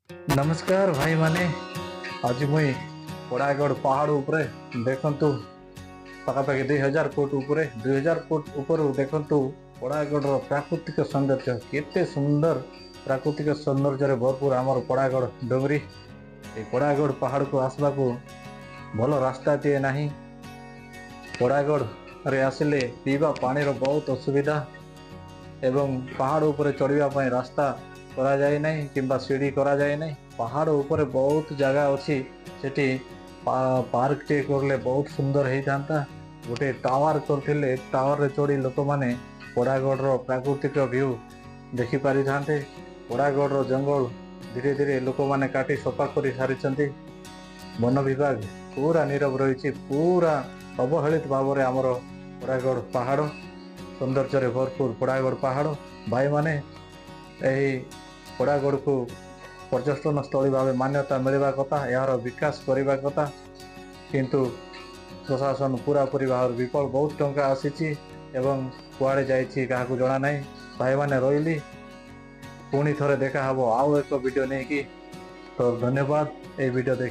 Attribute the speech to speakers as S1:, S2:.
S1: ନମସ୍କାର ଭାଇମାନେ। ଆଜି ମୁଇଁ ପୋଡ଼ାଗଡ଼ ପାହାଡ଼ ଉପରେ, ଦେଖନ୍ତୁ, ପାଖାପାଖି 2000 ଫୁଟ ଉପରେ। 2000 ଫୁଟ ଉପରୁ ଦେଖନ୍ତୁ ପୋଡ଼ାଗଡ଼ର ପ୍ରାକୃତିକ ସୌନ୍ଦର୍ଯ୍ୟ। କେତେ ସୁନ୍ଦର, ପ୍ରାକୃତିକ ସୌନ୍ଦର୍ଯ୍ୟରେ ଭରପୁର ଆମର ପୋଡ଼ାଗଡ଼ ଡୁଙ୍ଗରି। ଏଇ ପୋଡ଼ାଗଡ଼ ପାହାଡ଼କୁ ଆସିବାକୁ ଭଲ ରାସ୍ତାଟିଏ ନାହିଁ। ପୋଡ଼ାଗଡ଼ରେ ଆସିଲେ ପିଇବା ପାଣିର ବହୁତ ଅସୁବିଧା ଏବଂ ପାହାଡ଼ ଉପରେ ଚଢ଼ିବା ପାଇଁ ରାସ୍ତା କରାଯାଇ ନାହିଁ କିମ୍ବା ସିଡ଼ି କରାଯାଇ ନାହିଁ। ପାହାଡ଼ ଉପରେ ବହୁତ ଜାଗା ଅଛି, ସେଠି ପାର୍କଟିଏ କରିଲେ ବହୁତ ସୁନ୍ଦର ହେଇଥାନ୍ତା। ଗୋଟେ ଟାୱାର କରିଥିଲେ ଟାୱାରରେ ଚଢ଼ି ଲୋକମାନେ ପୋଡ଼ାଗଡ଼ର ପ୍ରାକୃତିକ ଭ୍ୟୁ ଦେଖିପାରିଥାନ୍ତେ। ପୋଡ଼ାଗଡ଼ର ଜଙ୍ଗଲ ଧୀରେ ଧୀରେ ଲୋକମାନେ କାଟି ସଫା କରି ସାରିଛନ୍ତି। ବନ ବିଭାଗ ପୁରା ନୀରବ ରହିଛି। ପୁରା ଅବହେଳିତ ଭାବରେ ଆମର ପୋଡ଼ାଗଡ଼ ପାହାଡ଼, ସୌନ୍ଦର୍ଯ୍ୟରେ ଭରପୁର ପୋଡ଼ାଗଡ଼ ପାହାଡ଼। ଭାଇମାନେ, ଏହି ପୋଡ଼ାଗଡ଼କୁ ପର୍ଯ୍ୟଟନ ସ୍ଥଳୀ ଭାବେ ମାନ୍ୟତା ମିଳିବା କଥା, ଏହାର ବିକାଶ କରିବା କଥା, କିନ୍ତୁ ପ୍ରଶାସନ ପୁରାପୁରି ଭାବରେ ବିଫଳ। ବହୁତ ଟଙ୍କା ଆସିଛି ଏବଂ କୁଆଡ଼େ ଯାଇଛି କାହାକୁ ଜଣା ନାହିଁ। ଭାଇମାନେ, ରହିଲି। ପୁଣି ଥରେ ଦେଖା ହେବ ଆଉ ଏକ ଭିଡ଼ିଓ ନେଇକି। ତ ଧନ୍ୟବାଦ ଏଇ ଭିଡ଼ିଓ ଦେଖି।